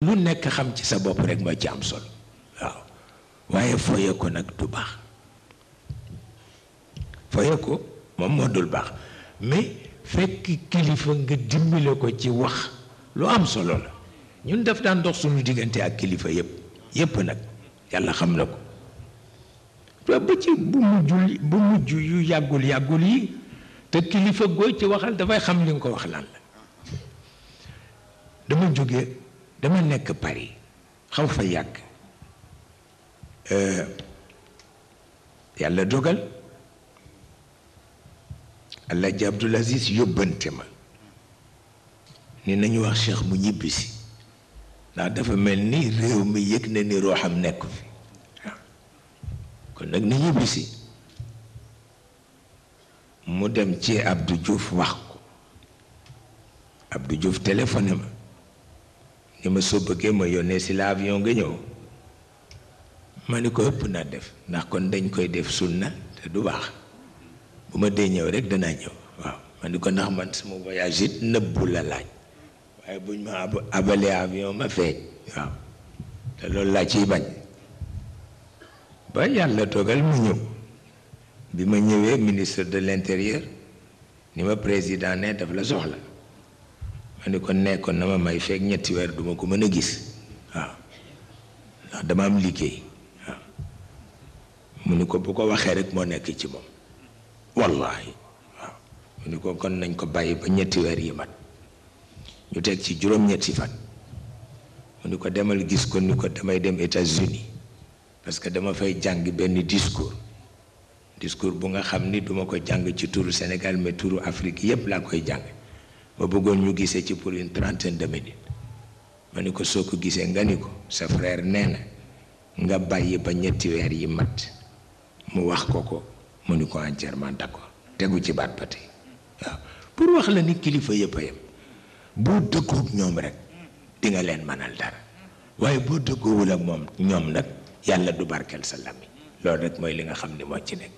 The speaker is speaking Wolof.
lu nekk xam ci sa bopp rek moo ci am solo waaw waaye foye ko nag du baax foye ko moom moo dul baax mais fekk kilifa nga dimbale ko ci wax lu am solo la ñun daf daan dox suñu diggante ak kilifa yépp nag yàlla xam na ko ba ci bu mujj yu yàggul yi te kilifa gooy ci waxal dafay xam li nga ko wax lan la dama nekk Paris xaw fa yàgg yàlla dogal Alaaji Abdul Aziz yóbbante ma ni nañu wax Cheikh mu ñibbisi ndax dafa mel ni réew mi yëg na ni rooxam nekk fi waaw kon nag ni ñibbisi mu dem ci Abdou Diouf wax ko Abdou Diouf téléphoné ma ni ma soo bëggee ma yónnee si la avion nga ñëw ma ni ko ëpp naa def ndax kon dañ koy def sunna te du baax bu ma dee ñëw rek danaa ñëw waaw ma ni ko ndax man sama voyage it nëbbu la laaj waaye buñ ma abalee avion ma feeñ waaw te loolu laa ciy bañ ba yàlla dogal mu ñëw bi ma ñëwee ministre de l'intérieur ni ma président ne daf la soxla ma ni ko nekkoon na ma may fekk ñetti weer duma ko mën a gis waaw ndax dama am liggéey waaw mu ni ko bu ko waxee rek moo nekk ci moom wallahi waaw mu ni ko kon nañ ko bàyyi ba ñetti weer yi mat ñu teg ci juróom-ñetti fan mu ni ko demal gis ko ni ko damay dem États-Unis parce que dama fay jàng benn discours bu nga xam ni duma ko jàng ci turu Sénégal mais turu Afrique yépp laa koy jàng ma bëggoon ñu gisee ci pour une trentaine de minutes ma ni ko soo ko gisee nga ni ko sa frère nee na nga bàyyi ba ñetti weer yi mat mu wax ko mu ni ko entièrement d'accord tegu ci baat ba tey waaw pour wax la ni kilifa yëpp a yem boo dëggoog ñoom rek di nga leen mënal dara waaye boo dëggoowul ak moom ñoom nag yàlla du barkeel sa làmmiñ loolu rek mooy li nga xam ni moo ci nekk